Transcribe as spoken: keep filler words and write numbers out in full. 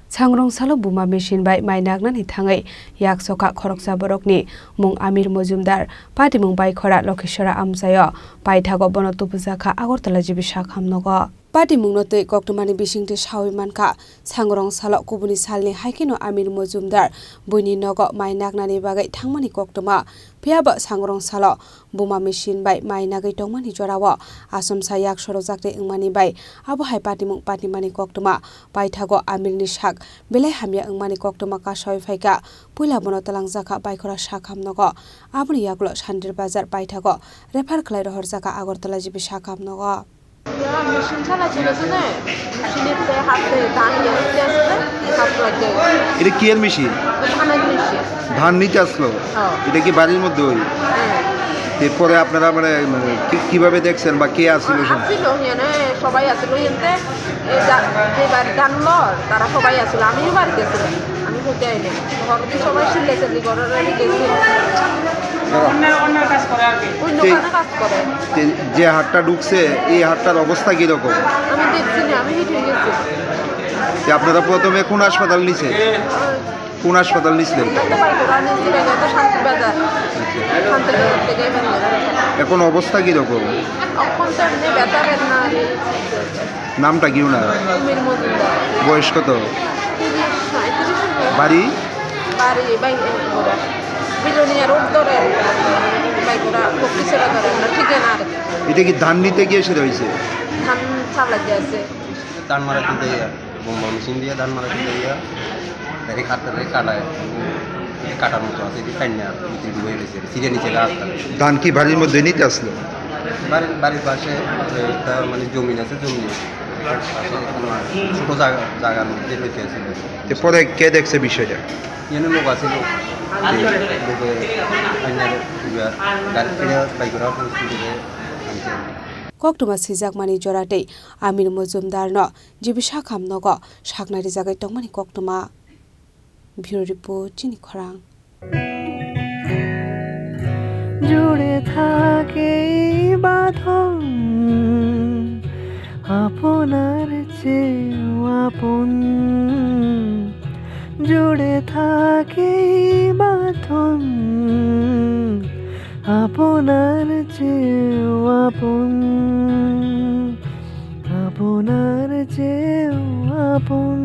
Sangrong salo buma machine bai mai nagnani thangwi yak sokha khoroksa borokni mung Amir Mojumdar, patimung Baikhora Lokhesora amchaio paithago bono tubujakha Agartala G B sakham nogo. Patimungno twi koktwmani bisingtwi sawi mankha, Sangrong salo kubuni salni haikheno Amir Mojumdar buini nogo mai nagnani bagwi thangmani koktwma. Phiyaba Sangrong salo buma machine bai mai nagwi tongmani jorao achomsa yak sorokjakti wngmani bai abo hai patimung patimani koktwma. Paithago Amirni sak belai hamya wngmani koktwma kasawi phaikha. Puila bono twlangjakha Baikhora sakham nogo. Aboni yagulo Sandir Bazar paithago refer khlai rohorjakha Agartala G B sakham nogo. ইয়া, মেশিন চালাচ্ছিল শুনে, মেশিনের হাতে ধান নিয়ে আসছে, হাত লাগিয়ে। এটা কি এর মেশিন? ধানের মেশিন। ধান নিতে আসলো? হ্যাঁ। এটা কি বাড়ির মধ্যে ওই? হ্যাঁ। এরপরে আপনারা মানে, মানে কি-, কিভাবে দেখছেন বা কে আসছিল আর সব? আসছিল, এনে সবাই আসছিল, এনতে, এ, যা-, যে বাড়ির ধান লর, তারা সবাই আসছিল, আমিও বাড়িতে ছিলাম। আমি হতে আইনি। ঘর দিয়ে সবাই চিল্লাচিল্লি করার আগে গেছি। অন্য, অন্য কাজ করে আর কি। অন্য যে, কাজে কাজ করে। যে, যে হাটটা ঢুকছে, এই হাটটার অবস্থা কিরকম? আমি দেখছি না, আমি হেঁটে গেছি। যে আপনারা প্রথমে কোন হাসপাতাল নিছে? কোন হাসপাতাল নিছিলেন? এটা তো বাইরে আনি দিলে, এটা তো শান্তি বাজার। আচ্ছা। শান্তি বাজার থেকে এখানে। এখন অবস্থা কিরকম? এখন তো এমনি ব্যথা বেদনা। নামটা কি ওনার? উমির মজুমদার। বয়স কত? তিরিশ, সাঁইত্রিশ হবে। বাড়ি? বাড়ি বাইগোড়া। বিলোনিয়া রোড ধরে বাইগোড়া, বকরিছড়া ধরে, আমরা ঠিকানা আর কি। এটা কি ধান নিতে গিয়ে সেটা হয়েছে? ধান চালা গিয়ে আছে। ধান মারা তুলতে গিয়া, বোমা মেশিন দিয়ে ধান মারা তুলতে গিয়া, এই হাতটারে কাটায়, এই কাটার মতো আছে, এই টাইনা ভিতরে ঢুকে গেছে, সিঁড়ে নিচে রাস্তা। ধান কি বাড়ির মধ্যে নিতে আসলো? বাড়ির, বাড়ির পাশে একটা মানে জমিন আছে, জমিন পাশে কোনো ছোট জায়গা, জায়গার মধ্যে নিতে আসলো। তো পরে কে দেখছে বিষয়টা? এনে লোক আছে, লোক, লোকে আইনার গাড়ি ফিরে বাইক করা পরিস্থিতিতে আনছে। Koktwma swijakmani jora tei Amir Mojumdarno G B sakham nogo sakna rijagwi tongmani koktwma. Bureau Report, Chini Khorang. জুড়ে থাকে এই বাঁধন আপনার চেয়েও আপন। জুড়ে থাকে এই বাঁধন আপনার চেয়েও আপন, আপনার চেয়েও আপন।